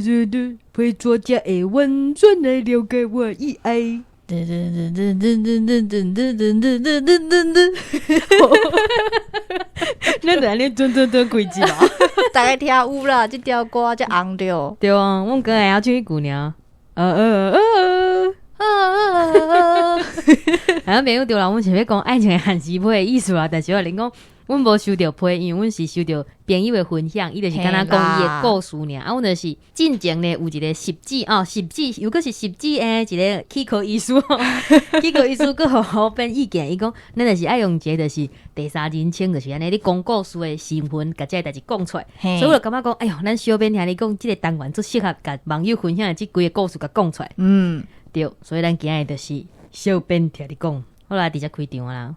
嘟嘟，批作才會完全來了解我的愛。噔噔噔噔噔噔噔噔噔噔噔噔噔噔。咱就按呢轉轉轉幾集啦。大家聽有啦，這條歌才紅著。對啊，阮閣會曉唱彼句爾。呃呃呃啊啊啊！啊，朋友對啦，阮是欲講愛情的限時批的意思啊，但是我共你講，阮無收著批，因為阮是收著朋友的分享，伊就是敢若講伊的故事爾。啊，阮就是進前呢有一個十指哦，十指又閣是十指的一個齒科醫師，齒科醫師閣予我變意見，伊講咱就是愛用一個就是第三人稱，就是按呢，你講故事的身份，共這个代誌講出來。所以我就感覺講，哎喲，咱小編聽你講，這個單元足適合共網友分享的這幾个故事共講出來。對，所以咱今日就是小編聽你講，好啦，直接開場啦。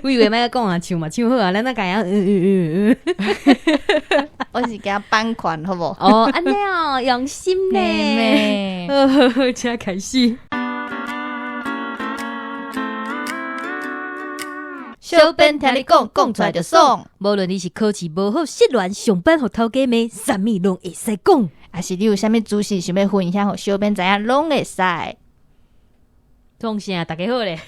我以為欲講啊，唱嘛唱好啊，咱哪會曉嗯嗯嗯嗯。我是驚版權，好無？哦，按呢哦，用心呢。好，請開始。小編聽你講，講出來就爽。無論你是考試無好、失戀、上班予頭家罵，啥物攏會使講。抑是你有啥物資訊想欲分享，予小編知影，攏會使。創啥？大家好咧！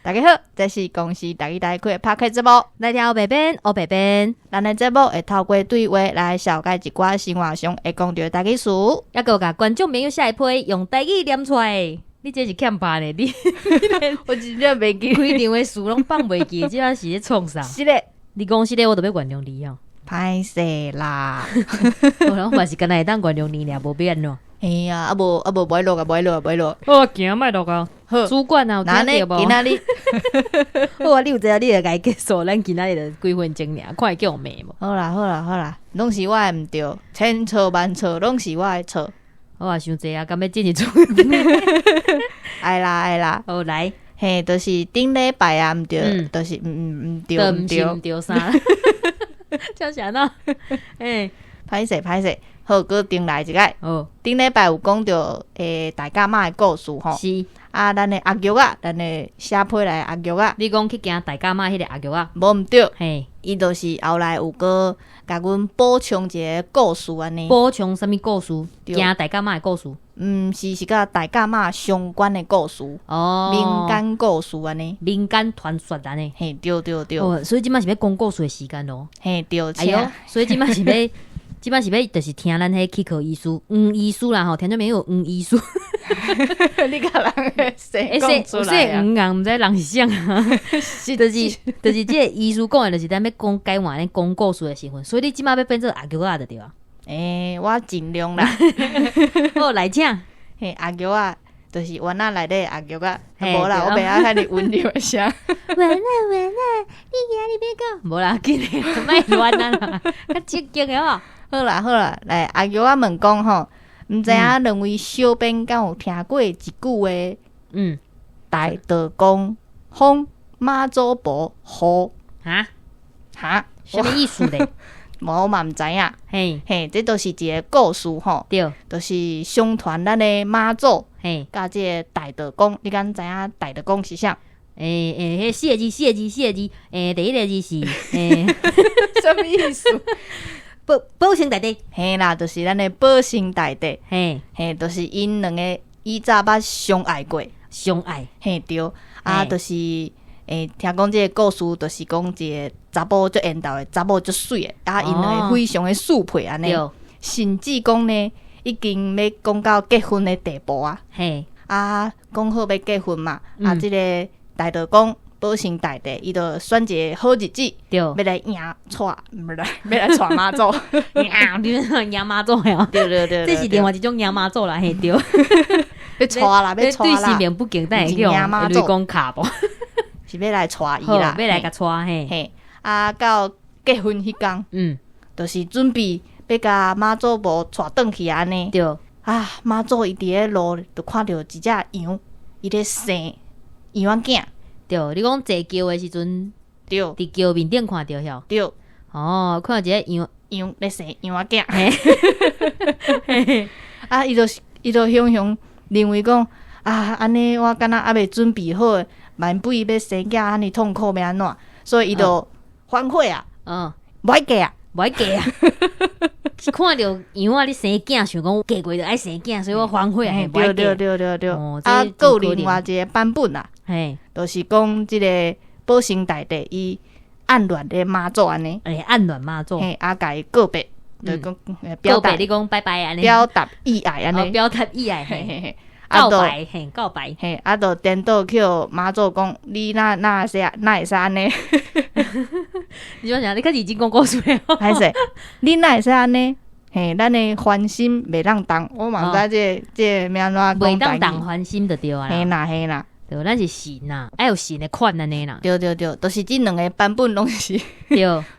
大家好，這是公視台語台開的 Podcast 節目，來聽烏白編，烏白編。咱的節目會透過對話來紹介一寡生活上會講著的台語詞，猶閣有共觀眾朋友寫的批，用台語念出來。你這是欠拍咧？你我真正袂記，開場的詞攏放袂記，這擺是咧創啥？是咧，你講是咧，我就欲原諒你哦。歹勢啦，我嘛是敢若會當原諒你爾，無欲按怎？哎呀，啊無啊無，無愛錄啊，無愛錄啊，無愛錄。好，行，莫錄啊。好，主管啊，有聽著無？今仔日，好啊，你有知影你會共伊結束，咱今仔日就幾分鐘爾，看會叫罵無？好啦好啦好啦，攏是我的毋對，千錯萬錯攏是我的錯。好啊，傷濟啊，敢欲進入主題？愛啦愛啦，好來。嘿，就是頂禮拜啊，毋對，就是毋毋毋對毋對，毋對啥？叫啥呢？欸，歹勢歹勢，好，閣重來一擺。好，頂禮拜有講著大甲媽的故事吼。是。啊，咱的阿玉仔，咱的寫批來的阿玉仔。你講去行大甲媽彼個阿玉仔？無毋對。嘿，伊就是後來有閣共阮補充一個故事按呢。補充啥物故事？行大甲媽的故事？毋是，是佮大甲媽相關的故事。哦。民間故事按呢。民間傳說按呢。嘿，對對對。哦，所以這擺是欲講故事的時間囉。嘿，對。哎喲，所以這擺是欲，這擺是欲，就是聽咱彼齒科醫師黃醫師啦吼，聽眾朋友黃醫師。你共人的姓講出來啊？黃人毋知人是啥啊？就是這個醫師講的，就是咱欲講解換咧講故事的時分，所以你這擺欲變做阿玉仔就對啊。欸，我盡量啦。好，來請。嘿，阿玉仔，就是原仔內底阿玉仔。無啦，我袂曉遐爾溫柔的聲。原仔原仔，你今仔日欲講？無啦，緊咧，莫亂啊啦，較積極的哦。好啦好啦，來阿玉仔問講吼，毋知影兩位小編敢有聽過一句話？大道公封媽祖婆予哈哈，啥物意思咧？無我嘛毋知影。嘿，嘿，這都是一個故事吼。就是相傳咱的媽祖，佮這个大道公，你敢知影大道公是啥？欸欸，彼四个字，四个字，四個字，欸，第一个字是欸，啥物意思？保保生大帝。嘿啦，就是咱的保生大帝。嘿，嘿，就是𪜶兩个以早捌相愛過。相愛。嘿，對。啊，就是欸，聽講這个故事，就是講一个查某足緣投的，查某足媠的，啊，𪜶兩个非常的速配按呢。甚至講呢，已經欲講到結婚的地步啊。啊，講好欲結婚嘛，啊，這个大道公保生大帝，伊就選一个好日子，欲來迎娶，毋是，欲來娶媽祖。迎迎媽祖呀？對對對，這是另外一種迎媽祖啦，嘿對。欲娶啦，欲娶啦。對神明不敬，但會叫雷公敲無？是欲來娶伊啦，欲來共娶嘿。嘿，啊，到結婚彼工，就是準備欲共媽祖婆娶轉去按呢。啊，媽祖伊佇咧路就看著一隻羊，伊咧生羊仔囝。對，你講坐轎的時陣，佇轎面頂看著遐。對。哦，看著一个羊羊咧生羊仔囝。啊，伊就伊就雄雄認為講啊，按呢我敢若猶未準備好，萬不欲生囝按呢痛苦欲按怎，所以伊就反悔啊。無愛嫁啊。無愛嫁啊！看著羊仔咧生囝，想講嫁過就愛生囝，所以我反悔啊，無愛對嫁。對。啊，閣有另外一個版本啦，就是講這个保生大帝伊暗戀咧媽祖按呢，欸，暗戀媽祖，嘿，啊，共伊告白，就講表達你講拜拜按呢，表達意愛按呢，表達意愛，嘿嘿嘿，告白，嘿，告白，嘿，啊，就顛倒去予媽祖講，你哪哪會使哪會使按呢？你講啥？你較認真講故事哦。歹勢，你哪會使按呢？嘿，咱的歡心袂當動，我嘛毋知這個這個欲按怎講。袂當動歡心就對啊。嘿啦嘿啦，對，咱是神啊，愛有神的款按呢啦。對對對，就是這兩个版本攏是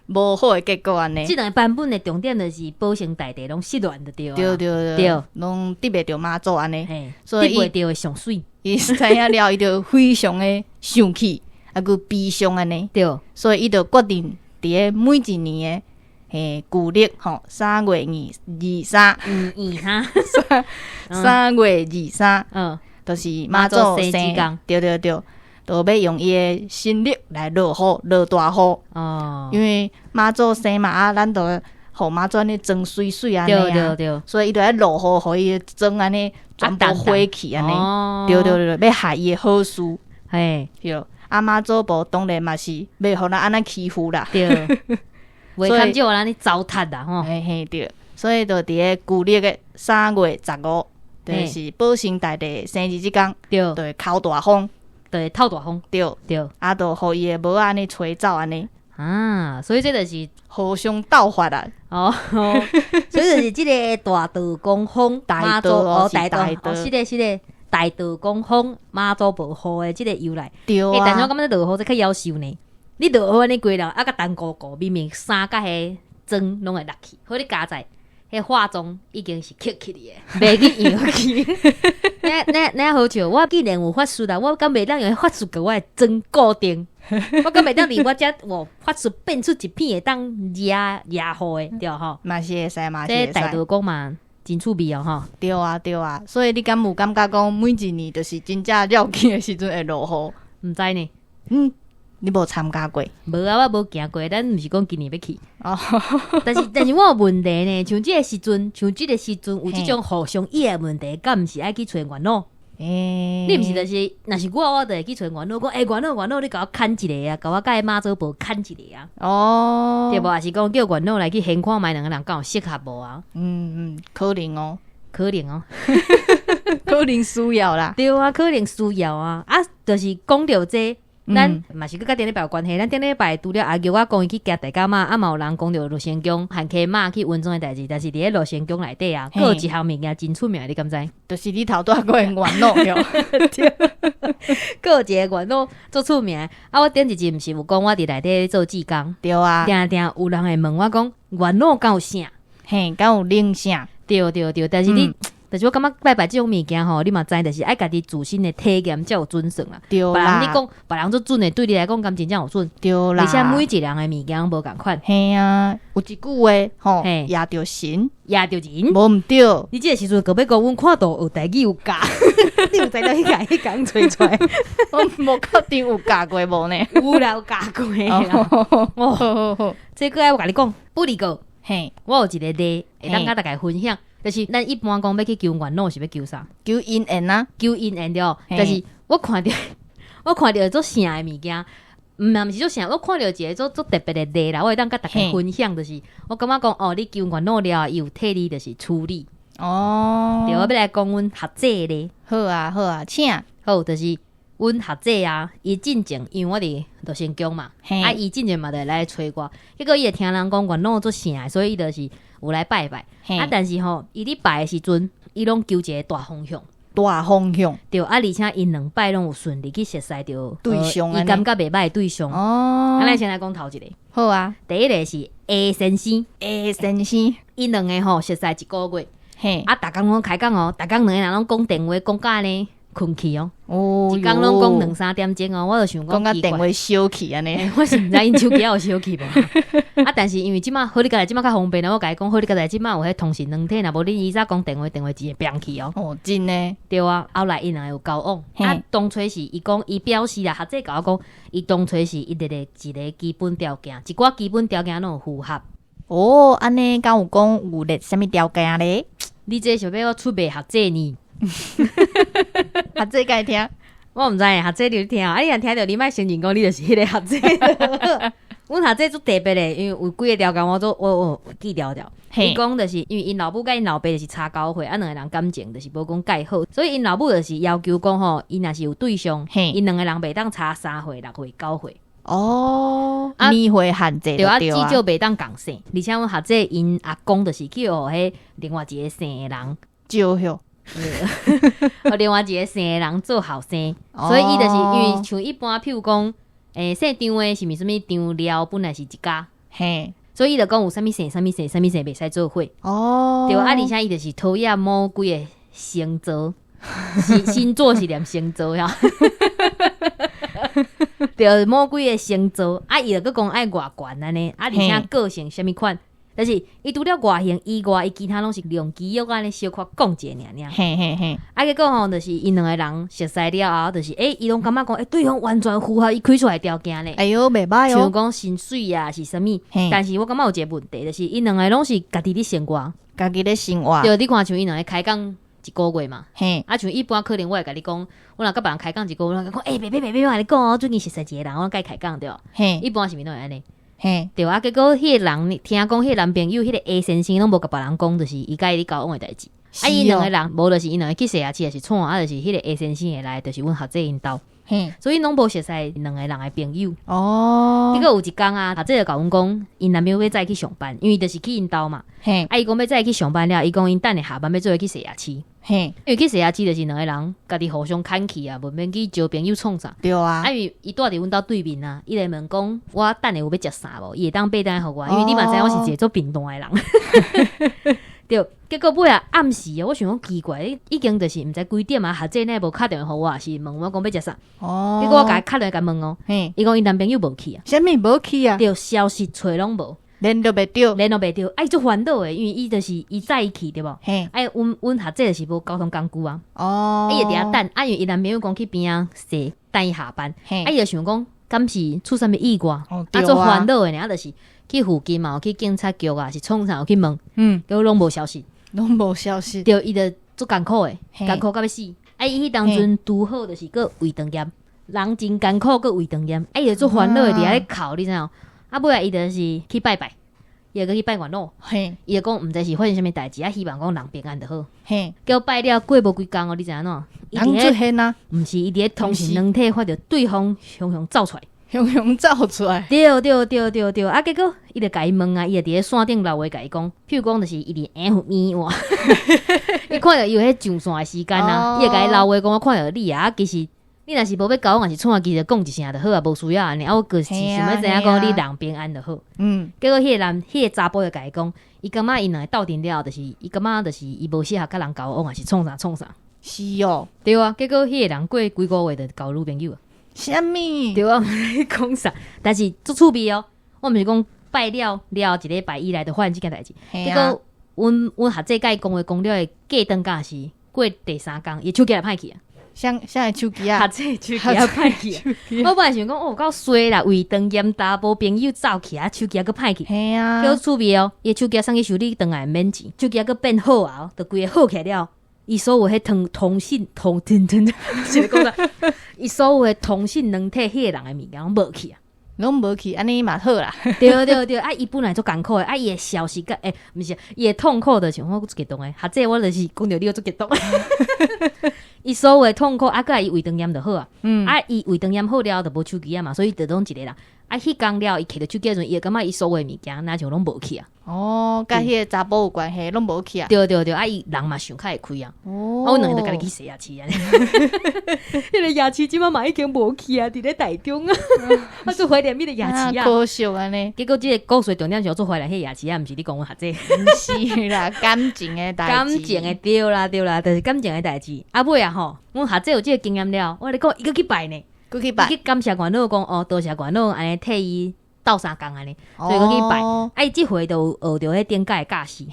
無好的結果按呢。這兩个版本的重點就是保生大帝攏失戀就對啊。對對對，攏得袂著媽祖按呢，所以得袂著的上媠。伊知影了，伊就非常的生氣，啊，閣悲傷按呢。所以伊就決定佇咧每一年的。嘿，舊曆吼，三月二三，二三，3月23，就是媽祖生日，對對對，就欲用伊的神力來落雨，落大雨。哦，因為媽祖生嘛，啊，咱就予媽祖按呢妝媠媠按呢啊，對對對，所以伊就愛落雨，予伊的妝按呢全部花去按呢，對對對，欲害伊的好事，嘿，對，啊媽祖婆當然嘛是袂予咱按呢欺負啦，對。袂堪少咱咧糟蹋啦吼，嘿嘿對，所以就佇咧舊曆的3月15，就是保生大帝生日這工，就會哭大風，就會透大風，對對，啊，就予伊的帽仔按呢吹走按呢，啊，所以這就是互相鬥法啦，哦，所以就是這个大道公風，大道哦，大道，是的，是的，大道公風媽祖婆雨的這个由來，對啊，但是我感覺落雨這較夭壽呢。你落雨按呢規人啊，閣重糊糊，明明衫佮彼妝攏會落去，好你佳哉，彼化妝已經是吸起去的，袂去揚去。那那那好笑，我既然有法術啦，我敢袂當用彼法術共我的妝固定？我敢袂當佇我遮有法術變出一片會當掠掠雨的，對吼？嘛是會使，嘛是會使。這大道公嘛真趣味哦，吼。對啊，對啊，所以你敢有感覺講每一年就是真正了緊的時陣會落雨？毋知呢。嗯。你無參加過？無啊，我無行過。咱毋是講今年欲去。哦，但是但是我有問題呢，像這个時陣，像這个時陣有這種互相伊的問題，敢毋是愛去揣元老？欸，你毋是就是，若是我，我就會去揣元老，講欸，元老元老，你共我牽一个啊，共我佮媽祖婆牽一个啊。哦，對無？抑是講叫元老來去現看覓兩个人敢有適合無啊？嗯嗯，可能哦，可能哦，可能需要啦。對啊，可能需要啊。啊，就是講著這。咱嘛是閣佮頂禮拜有關係，咱頂禮拜除了阿玉仔講伊去行大甲媽，啊嘛有人講著樂仙宮漢溪媽去溫泉的代誌，但是佇咧樂仙宮內底啊，閣有一項物件真出名，你敢知？就是你頭拄仔講的元老對。閣有一个元老足出名，啊！我頂一集毋是有講我佇內底做志工，對啊，定定有人會問我講元老敢有啥？嘿，敢有靈性？對對對，但是你。但是我感覺拜拜這種物件吼，你嘛知，就是愛家己自身的體驗才有準算啦。對啦，別人你講，別人足準的，對你來講敢真正有準？對啦。而且每一個人的物件無仝款。嘿啊，有一句話吼，掖著神，掖著人，無毋對。你這个時陣閣欲講，阮看到學台語有教，你有知影彼个彼工揣出來？我無確定有教過無呢？有啦，有教過啦。哦，這個愛我共你講，不離個，嘿，我有一个例，會當佮大家分享。就是咱一般講欲去求元老是欲求啥？求姻緣啊，求姻緣對。但是我看著，我看著足聖的物件，毋嘛毋是足聖，我看著一个足足特別的例啦。我會當佮大家分享，就是我感覺講哦，你求元老了，伊有替你就是處理。哦，對，我欲來講阮學姐咧。好啊，好啊，請。好，就是阮學姐啊，伊進前因為我佇樂仙宮嘛，啊，伊進前嘛就會來揣我，結果伊會聽人講元老足聖的，所以伊就是有來拜拜。啊，但是吼，伊咧拜的時陣，伊攏求一個大方向，大方向。對，啊，而且𪜶兩擺攏有順利去熟似著對象，伊感覺袂䆀的對象。哦，啊，咱先來講頭一个。好啊，第一个是 A 先生，A 先生，𪜶兩个吼熟似一个月。嘿，啊，逐工攏開講哦，逐工兩個人攏講電話，講甲呢睏去哦，哦，一工攏講兩三點鐘哦，我就想講講甲電話燒去按呢，我是毋知𪜶手機有燒去無。啊，但是因為這馬好你家這馬較方便啦，我共伊講好你家這馬有彼通訊軟體，若無恁以早講電話，電話真會變去哦。哦，真的。對啊，後來𪜶兩個有交往，啊，當初是伊講，伊表示啦，學姐共我講，伊當初是伊一個一個基本條件，一寡基本條件攏有符合。哦，按呢敢有講有列啥物條件咧？你這想欲我出賣學者呢？學者敢會聽？我毋知學者你有聽啊？你若聽著，你莫承認講你就是彼個學者。阮學者足特別的，因為有幾个條件我都我記牢牢。伊講就是因為𪜶老母佮𪜶老爸就是差九歲，啊兩个人感情就是無講蓋好，所以𪜶老母就是要求講吼，伊若是有對象，𪜶兩个人袂當差3歲、6歲、9歲。哦，年歲限制。對啊，至少袂當仝姓。而且阮學者𪜶阿公就是去予彼另外一个姓的人招許，予另外一个姓的人做後生，所以伊就是因為像一般，譬如講，姓張的是毋是啥物張廖本來是一家，所以伊就講有啥物姓、啥物姓、啥物姓袂使做伙。對啊，而且伊就是討厭某幾个星座，星座是念星座呀。對，某幾个星座，啊，伊就閣講愛偌懸按呢，啊，而且個性啥物款，但是伊除了外形以外，伊其他攏是用肌肉按呢小可講一下爾爾。啊，結果吼，就是𪜶兩个人熟似了後，就是伊攏感覺講，對方完全符合伊開出來條件咧。哎喲，袂䆀哦。像講薪水啊，是啥物？但是我感覺有一个問題，就是𪜶兩个攏是家己佇生活。家己咧生活。對，你看像𪜶兩个開講一个月嘛。啊，像一般可能我會共你講，我若佮別人開講一個月，我講，欸，別別別別，我共你講哦，最近熟似一个人，我共伊開講對無？一般是毋是攏會按呢？對啊，結果彼个人聽講，彼个男朋友彼个 A 先生攏無共別人講，就是伊佮伊咧交往的代誌。啊，𪜶兩个人無就是𪜶兩个去洗牙齒，還是創啊，就是彼个 A 先生會來，就是阮學者𪜶兜。所以攏無熟似兩個人的朋友。結果有一工啊，學者就共阮講，𪜶男朋友欲載去上班，因為就是去𪜶兜嘛。啊，伊講欲載去上班了，伊講𪜶等下下班欲做伙去洗牙齒。因為去洗牙齒就是兩個人家己互相牽去啊，無免去招朋友創啥。啊，因為伊住佇阮兜對面啊，伊就問講我等下有欲食啥無？伊會當買單予我，因為你嘛知影我是一個足貧惰的人。對，結果尾仔暗時啊，我想講奇怪，已經就是毋知幾點啊，學者哪會無敲電話予我，是問我講欲食啥？結果我共伊敲電話共問哦，伊講伊男朋友無去啊。啥物無去啊？對，消息揣攏無。聯絡袂著，聯絡袂著，啊伊足煩惱的，因為伊就是伊載伊去對無？啊，阮學者就是無交通工具啊。伊就佇遐等，啊，因為伊男朋友講去邊仔踅等伊下班，啊，伊就想講敢是出啥物意外，啊，足煩惱的呢，啊，就是去附近嘛，有去警察局啊，是創啥有去問，結果攏無消息，攏無消息。對，伊就足艱苦的，艱苦到欲死。啊，伊彼當陣拄好就是閣胃腸炎，人真艱苦閣胃腸炎，啊，伊就足煩惱的佇遐咧哭，你知影？啊，尾仔伊就是去拜拜，伊就閣去拜元老，伊就講毋知是發生啥物代誌，啊，希望講人平安就好。結果拜了過無幾工哦，你知影怎？人出現啊？毋是，伊佇咧通訊軟體發著對方雄雄走出來，雄雄走出來。對對對對對，啊，結果伊就共伊問啊，伊就佇咧線頂留話共伊講，譬如講就是伊佇 FB 哇，伊看著伊有彼上線的時間啊，伊就共伊留話講我看著你啊，其實你若是無欲交往，也是創，其實講一聲就好啊，無需要按呢。啊，我閣是想欲知影講你人平安就好。結果彼个男，彼个查埔就共伊講，伊感覺𪜶兩个鬥陣了後，就是伊感覺就是伊無適合佮人交往，還是創啥創啥。是哦。對啊，結果彼个人過幾個月就交女朋友啊。啥物？對啊，你講啥？但是足趣味哦。我毋是講拜了了一禮拜以來就發生這件代誌。結果阮學者共伊講話講了的過轉工是過第三工，伊手機也歹去啊。啥啥的手機啊？學者手機也歹去啊！我本來想講哦，夠衰啦，胃腸炎查埔朋友走去啊，手機閣歹去。結果趣味哦，伊的手機送去修理，轉來免錢，手機閣變好啊，就規个好起來了。伊所有彼通通訊通通通，是講啥？伊所有的通訊軟體，彼个人的物件攏無去啊，攏無去，按呢嘛好啦。對對對，啊，伊本來足艱苦的，啊，伊的消息佮毋是，伊的痛苦就是我足激動的，學者我就是講著你我足激動。伊所有的痛苦，啊，閣來伊胃腸炎就好啊。啊，伊胃腸炎好了就無手機啊嘛，所以就攏一个人。啊，彼工了，伊摕著手機的時陣，伊會感覺伊所有的物件，若像攏無去啊。哦，佮彼个查埔有關係，攏無去啊。對對對，啊，伊人嘛想較會開啊。啊，阮兩个就家己去洗牙齒啊。彼个牙齒這擺嘛已經無去啊，佇咧台中啊。我足懷念彼個牙齒啊。可惜按呢。結果這個故事重點是我足懷念彼個牙齒啊，毋是你講阮學者。毋是啦，感情的代誌。感情的對啦對啦，就是感情的代誌。啊尾啊吼，阮學者有這個經驗了，我共你講，伊閣去拜呢。閣去拜。去感謝元老講哦，多謝元老按呢替伊鬥相共按呢，所以閣去拜。啊，伊這回就有學著彼頂擺的教示。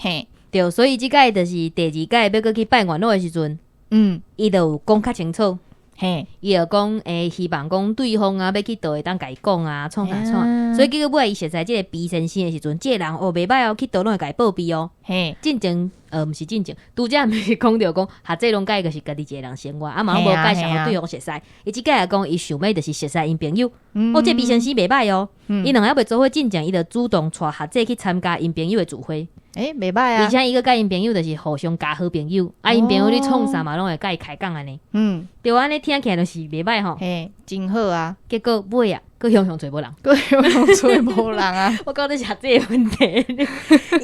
對，所以這擺就是第二擺欲閣去拜元老的時陣，伊就有講較清楚。伊就講希望講對方啊，欲去佗會當共伊講啊，創啥創啥，所以結果尾仔伊熟似這個 B 先生的時陣，這個人哦袂䆀哦，去佗攏會共伊報備哦。進前毋是進前，拄才毋是講著講學者攏佮意就是家己一個人生活，啊嘛攏無介紹予對方熟似。伊這擺來講，伊想欲就是熟似𪜶朋友。哦，這個 B 先生袂䆀哦，𪜶兩個猶未做伙進前，伊就主動帶學者去參加𪜶朋友的聚會。欸，袂䆀啊！而且伊閣佮𪜶朋友就是互相交好朋友，啊，𪜶朋友咧創啥嘛，攏會佮伊開講按呢。對按呢聽起來就是袂䆀吼。嘿，真好啊！結果尾啊，閣雄雄揣無人，閣雄雄揣無人啊！我講的是這個問題，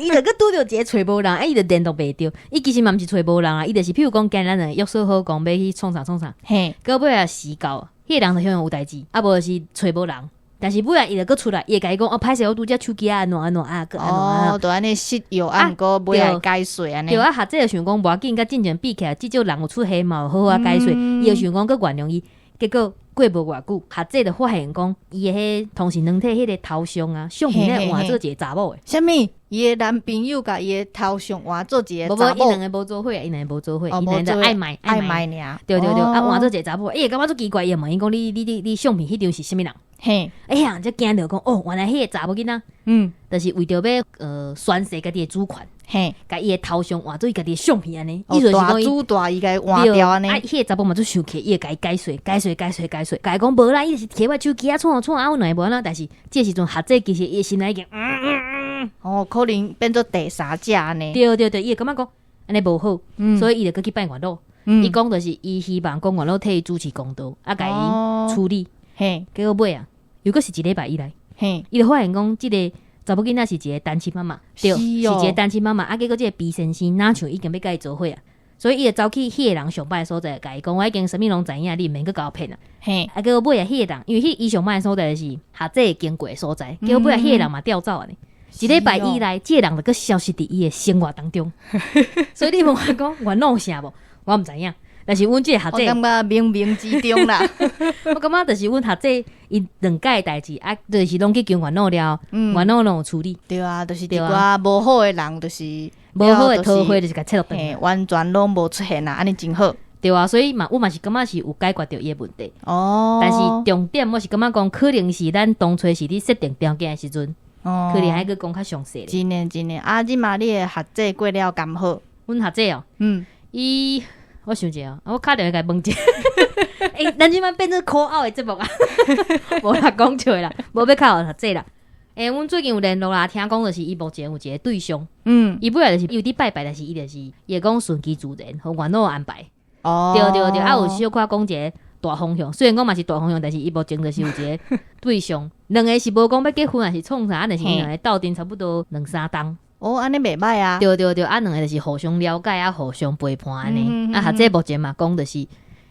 伊就閣拄著一個揣無人，啊，伊就聯絡袂著。伊其實嘛毋是揣無人啊，伊就是譬如講，今日咱兩個約說好講欲去創啥創啥，到尾啊時到，彼個人就雄雄有代誌，啊無就是揣無人。但是尾仔伊就閣出來，伊會共伊講哦，歹勢我拄才手機啊按怎按怎啊，閣按怎按哦，就按呢失約啊，毋過尾仔會解釋按呢。對啊，學者就想講無要緊，佮進前比起來，至少人有出現嘛，有好好仔解釋。伊就想講閣原諒伊，結果過無偌久，學者就發現講，伊的彼通訊軟體彼個頭像啊，相片咧換做一個查某的。啥物？伊的男朋友共伊的頭像換做一個查某？無無，𪜶兩个無做伙，𪜶兩個無做伙，𪜶兩個曖昧曖昧爾。對對對，啊換做一個查某，伊會感覺足奇怪，伊就問伊講：你你你你相片彼張是啥物人？哎呀，才驚著講哦，原來彼個查某囡仔，就是為著欲宣示家己的主權，共伊的頭像換做伊家己的相片按呢，意思是講大主大伊共伊換掉按呢。啊，彼個查某嘛足生氣，伊會共伊解釋，解釋，解釋，解釋，共伊講無啦，伊就是摕我手機啊，創啊創啊，阮兩個無按怎，但是這時陣學者其實伊的心內已經哦，可能變做第三者按呢。對對對，伊會感覺講按呢無好，所以伊就閣去拜月老。伊講就是伊希望講月老替伊主持公道，啊，共伊處理。結果尾啊，又閣是一禮拜以來，伊就發現講，這個查某囡仔是一個單親媽媽，對，是一個單親媽媽。啊，結果這個 B 先生若像已經欲佮伊做伙啊，所以伊就走去彼個人上班的所在，共伊講我已經啥物攏知影，你毋免閣共我騙啊。啊，結果尾啊，彼個人因為彼伊上班的所在是學者經過的所在，結果尾啊，彼個人嘛調走按呢。一禮拜以來，這個人就閣消失佇伊的生活當中。所以你問我講，阮弄啥無？我毋知影。但是阮這個學者，我感覺冥冥之中啦。我感覺就是阮學者伊兩屆代誌啊，就是攏去求月老了，月老攏有處理。對啊，就是一寡無好的人，就是無好的桃花，就是共切落斷，完全攏無出現啊，按呢真好。對啊，所以嘛，我嘛是感覺是有解決著伊的問題。但是重點我是感覺講，可能是咱當初是佇設定條件的時陣，可能愛閣講較詳細。真的真的，啊，這馬你的學者過了敢好？阮學者哦，伊。我想者哦，我敲電話共伊問者。欸，咱這擺變做苦拗的節目啊，無啦，講笑的啦，無欲敲學者啦。欸，阮最近有聯絡啦，聽講就是伊目前有一個對象，伊本來就是有佇拜拜，但是伊就是伊會講順其自然，予月老安排。對對對，啊有小可講一個大方向，雖然講嘛是大方向，但是伊目前就是有一個對象，兩個是無講欲結婚，還是創啥，但是𪜶兩個鬥陣差不多兩三冬。哦，按呢袂䆀啊！對對對，啊，兩個就是互相了解啊，互相陪伴按呢。啊，學者目前嘛講就是，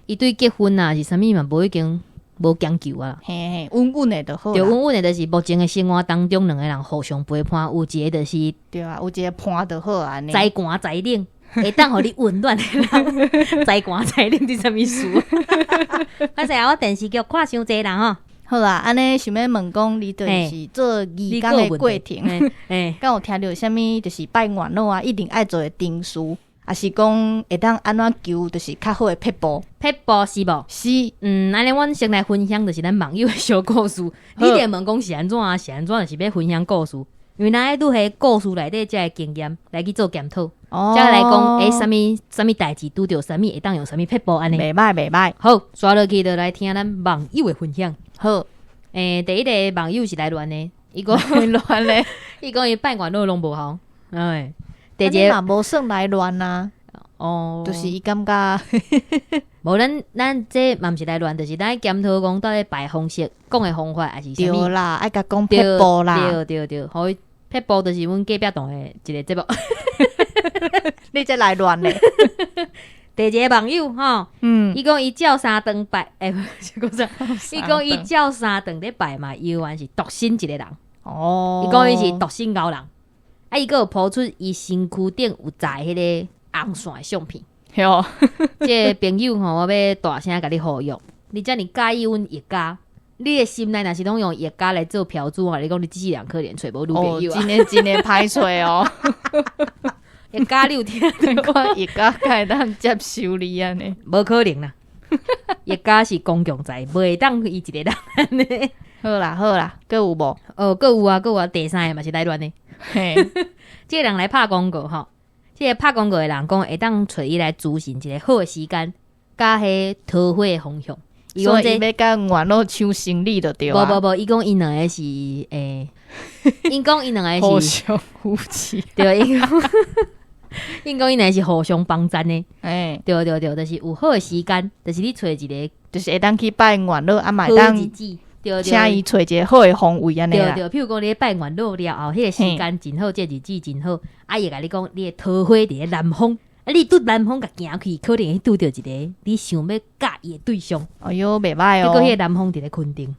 伊對結婚啊是啥物嘛無已經無強求啊。嘿嘿，穩穩的就好。對，穩穩的就是目前的生活當中，兩個人互相陪伴，有一個就是。對啊，有一個伴就好按呢。知寒知冷，會當予你溫暖的人。知寒知冷是啥物意思？歹勢啊，我電視劇看傷濟啦吼。好啦，按呢想欲問講，你就是做義工的過程，敢有聽著啥物？就是拜月老啊，一定愛做的程序，抑是講會當按怎求，就是較好的撇步？撇步是無？是，按呢，阮先來分享，就是咱網友的小故事。你佇問講是按怎啊？是按怎？就是欲分享故事，因為咱愛拄彼故事內底遮的經驗來去做檢討，才來講欸，啥物啥物代誌拄著啥物會當用啥物撇步按呢？袂䆀袂䆀。好，煞落去就來聽咱網友的分享。好，欸，第一個網友是來亂的，伊講亂咧，伊講伊拜月老攏無效。哎，第二個嘛無算來亂啊，哦，就是伊感覺，無咱咱這嘛毋是來亂，就是咱檢討講到底拜方式講的方法，抑是啥物？對啦，愛共講撇步啦，對對對，予伊撇步就是阮隔壁棟的一個節目。你才來亂咧。第二個網友吼，伊講伊照三頓拜，欸，講啥？伊講伊照三頓咧拜嘛，猶原是獨身一個人。伊講伊是獨身牛人，啊，伊閣有 po 出伊身軀頂有紮彼個紅線的相片。這個朋友吼，我欲大聲共你呼籲，你遮爾佮意阮葉家，你的心內若是攏用葉家來做標註啊，你講你這世人可憐揣無女朋友啊？真的真的歹揣哦。葉家你有聽著？看葉家敢會當接受你按呢？無可能啦！伊家是公共財，袂當伊一个人按呢。好啦好啦，閣有無？哦，閣有啊，閣有啊，第三个嘛是來亂的。這个人來拍廣告吼，這个拍廣告的人講會當揣伊來諮詢一个好的時間，佮彼桃花的方向。伊講這欲共元老搶生理就對啊。無無無，伊講𪜶兩个是欸，𪜶講𪜶兩个是互相扶持。對，𪜶講𪜶兩个是互相幫贊的。欸，對對對，就是有好的時間，就是你揣一个，就是會當去拜元老，啊嘛會當請伊揣一个好的方位按呢啦。對對，譬如講你拜元老了後，彼个時間真好，這日子真好，啊伊會共你講，你的桃花佇咧南方。啊！你對南方共行去，可能會拄著一个你想欲佮意的對象。哎喲，袂䆀哦。結果彼个南方佇咧墾丁。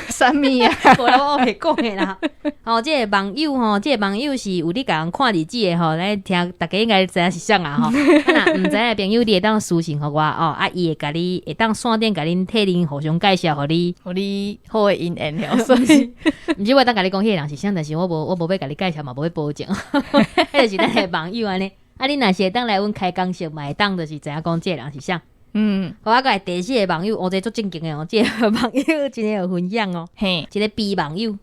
啥物啊？無啦，我袂講的啦。吼，這个網友吼，這个網友是有咧共人看日子的吼，來聽，大家應該知影是啥啊吼。啊若毋知影的朋友，你會當私訊予我哦，啊，伊會共你會當線頂共恁替恁互相介紹，予你，予你好的姻緣了。所以，毋是我會當共你講彼个人是啥，但是我無我無欲共你介紹嘛，無欲保證。彼就是咱的網友按呢。啊，你若是會當來阮開講室，嘛會當就是知影講這个人是啥。好，啊，閣來第四个網友，哦，這足正經的哦，這个網友真的有分享哦。一个 B 網友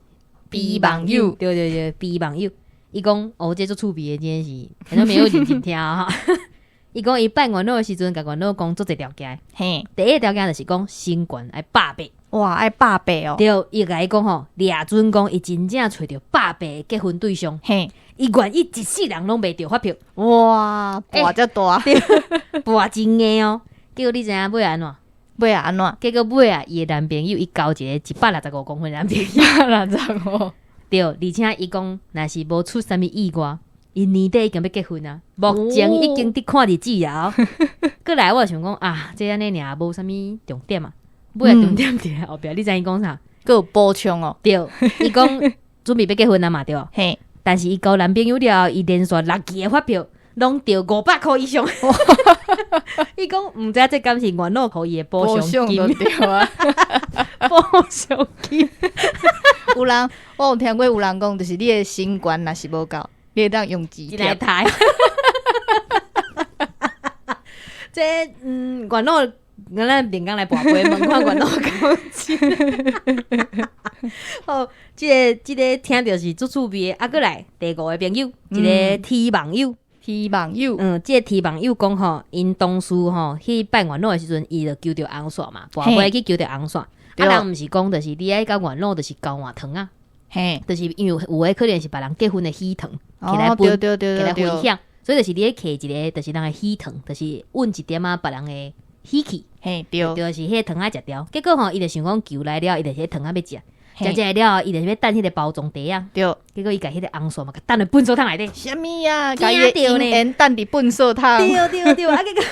，B 網友，對對對，B 網友，伊講哦，這足趣味的，真的是，反正沒有認真聽哈。伊講伊拜元老的時陣，共元老講足濟條件。第一个條件就是講身懸愛百八。哇，愛百八哦。對，伊共伊講吼，掠準講伊真正揣著百八的結婚對象。伊願意一世人攏袂中發票。哇，跋遮大，跋真硬哦。結果你知影尾按怎？尾按怎？結果尾啊，伊的男朋友伊交一个165公分的男朋友。 165。對，而且伊講，若是無出啥物意外，𪜶年底已經欲結婚啊。目前已經佇看日子啊。閣來我想講啊，這按呢爾無啥物重點啊。尾啊重點佇後壁，你知影伊講啥？閣有補充哦。對，伊講準備欲結婚啊嘛，對。但是伊交男朋友了後，伊連續六期的發票攏中500箍以上。伊講毋知這敢是元老予伊的補償金？對啊，補償金。有人我有聽過有人講，就是你的身懸若是無夠，你會當用錢來抬。這元老，咱明工來跋杯問看元老敢有。好，這个這个聽著是足趣味的。啊，閣來第五个朋友，一个 T 網友，T 網友，這个 T 網友講吼，𪜶同事吼去拜元老的時陣，伊就求著紅線嘛，跋杯去求著紅線。啊，人毋是講，就是你愛共元老，就是交換糖仔，就是因為有的可能是別人結婚的喜糖，摕來分，摕來分享，所以就是你愛摕一个，就是人的喜糖，就是吮一點仔別人的喜氣，對，就是彼个糖仔食掉。結果吼，伊就想講求來了，伊就是彼糖仔欲食。食食了，伊就是欲等彼个包裝袋仔。結果伊共彼个紅線嘛，共等佇糞埽桶內底。啥物啊？共伊的姻緣等佇糞埽桶。對對對，啊結果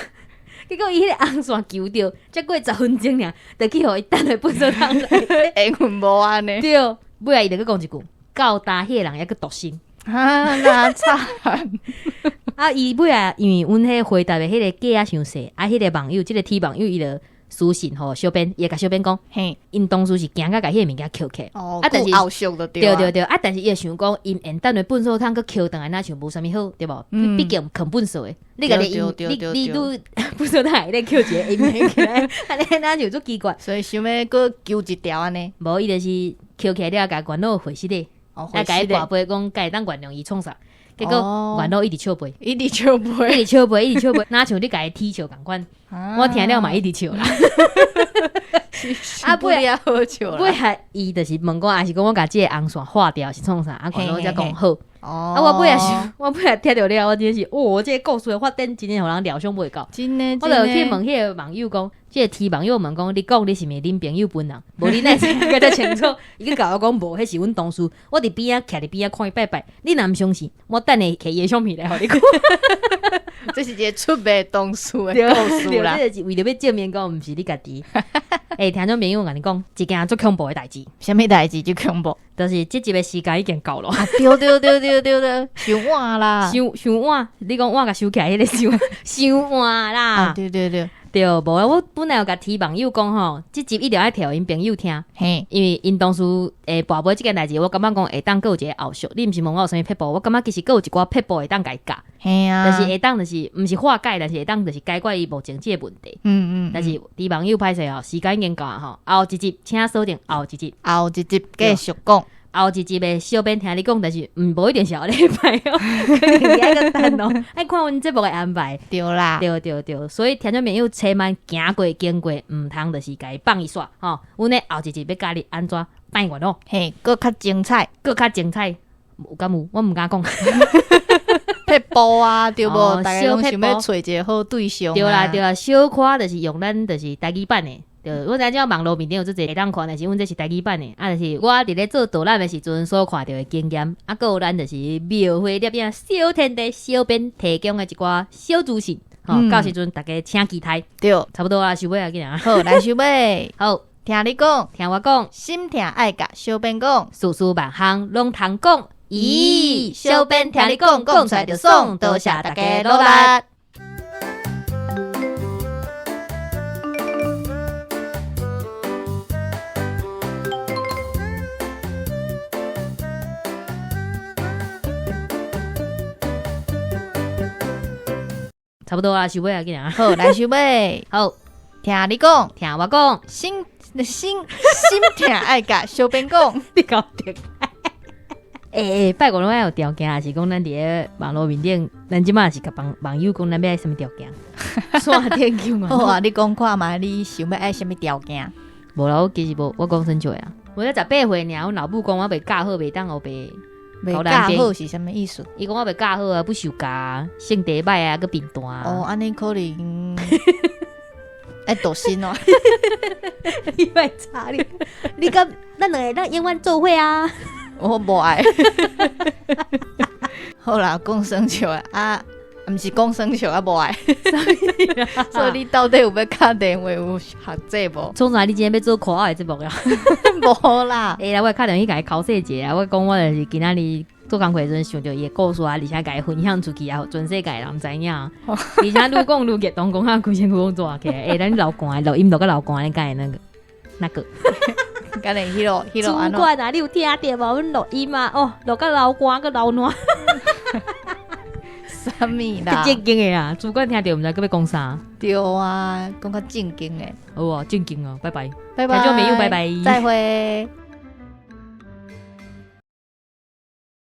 結果伊彼个紅線求著，才過10分鐘爾，就去予伊等佇糞埽桶內底。緣分無按呢。對，尾仔伊就閣講一句：到今彼个人猶閣獨身。啊，那慘！啊，伊尾仔因為阮彼回答的彼个價仔傷細，啊，彼个網友，這个 T 網友伊就私信予小編，伊會共小編講，𪜶當初是驚甲共彼个物件抾起來，哦，啊，但是後續就對對對對，啊，但是伊會想講，𪜶緣等佇糞埽桶閣抾轉來，若像無啥物好，對無？畢竟囥糞埽的，你共你你你拄糞埽桶內底抾一個姻緣起來，按呢若像足奇怪，所以想欲閣求一條按呢？無，伊就是抾起來了，共元老回實的，啊，共伊跋杯講，敢會當原諒伊創啥？結果元老一直笑背，一直笑背，一直笑背，一直笑背，若像你共伊踢笑仝款，我聽了嘛一直笑啦。啊，尾仔好笑尾仔伊就是問講，還是講我共這个紅線劃掉是創啥？啊，元老才講好。啊，我尾仔是，我尾仔聽著了，我真的是，哦，這个故事的發展真的予人料想袂到。真的，我就去問彼个網友講，這个 T 網友問講，你講你是毋是恁朋友本人？無你哪會知影遮清楚？伊閣共我講無，彼是阮同事。我佇邊仔徛佇邊仔看伊拜拜。你若毋相信，我等下摕伊的相片來予你看。這是一個出賣同事的故事啦。這個是為著欲證明講，毋是你家己。欸，聽眾朋友，我共你講，一件足恐怖的代誌。啥物代誌足恐怖？就是這集的時間已經到了。啊，對對對對對對，傷晚啦，傷傷晚，你講我共收起來彼个傷傷晚啦。啊，對對對。對，無啦，我本來有共提網友講吼，這集一定愛提予𪜶朋友聽，因為𪜶當初跋杯這件代誌，我感覺講會當閣有一個後續。你毋是問我有啥物撇步，我感覺其實閣有一寡撇步會當共伊教，嘿啊，就是會當就是毋是化解，但是會當就是解決伊目前這個問題。但是佇網友歹勢哦，時間已經到啊吼，後一集請鎖定後一集，後一集繼續講。後一集的小編聽你講，但是毋無一定是後禮拜哦，可能愛閣等哦，愛看阮節目的安排。對啦，對對對，所以聽眾朋友千萬行過經過，毋通就是共伊放伊煞吼。阮的後一集欲教你按怎拜月老，嘿，閣較精彩，閣較精彩，有敢有？我毋敢講。撇步啊，對無？大家攏想欲揣一个好對象。對啦對啦，小可就是用咱就是台語版的。對，阮知影網路面頂有足濟會當看，但是阮這是台語版的，啊，就是我佇咧做導覽的時陣所看著的經驗，啊，閣有咱就是廟會攝影小天地小編提供的一寡小資訊，吼，到時陣大家請期待。對，差不多啊，收尾啊，緊啊。好，來收尾。好，聽你講，聽我講，心疼愛共小編講，事事萬項攏通講。咦，小編聽你講，講出來就爽，多謝大家努力。差不多啊，收尾啊，緊啊。好，來收尾。好，聽你講，聽我講，心心心疼愛共小編講，你搞定。欸，拜託攏愛有條件，還是講咱佇咧網路面頂，咱這馬是共網網友講，咱欲愛啥物條件？線頂叫嘛。好啊，你講看覓，你想欲愛啥物條件？無啦，我其實無，我講耍笑的啊。我才18歲爾，阮老母講我袂教好，袂當予爸。袂教好是啥物意思？伊講我袂教好啊，不受教，性地歹啊，閣貧惰啊。哦，按呢可能愛獨身哦。你莫吵你，你佮咱兩个咱永遠做伙啊。我無愛。好啦，講耍笑的啊，毋是講耍笑啊，無愛。所以你到底有欲敲電話予學姐無？創啥？你今日欲做可愛的節目呀？無啦。欸，來，我敲電話去共伊剾洗一下，我講我就是今仔日做工課的時陣想著伊的故事啊，而且共伊分享出去啊，予全世界的人知影。而且愈講愈激動，講啊規身軀攏熱起來。欸，咱流汗，錄音錄甲流汗，你敢會那個？那個？敢會彼落彼落按怎？主管啊，你有聽著無？阮錄音啊，哦，錄甲流汗，閣流汗。啥物啦？正經的啊，主管聽著毋知閣欲講啥。對啊，講較正經的。好啊，正經啊，拜拜。拜拜。聽眾朋友，拜拜。再會。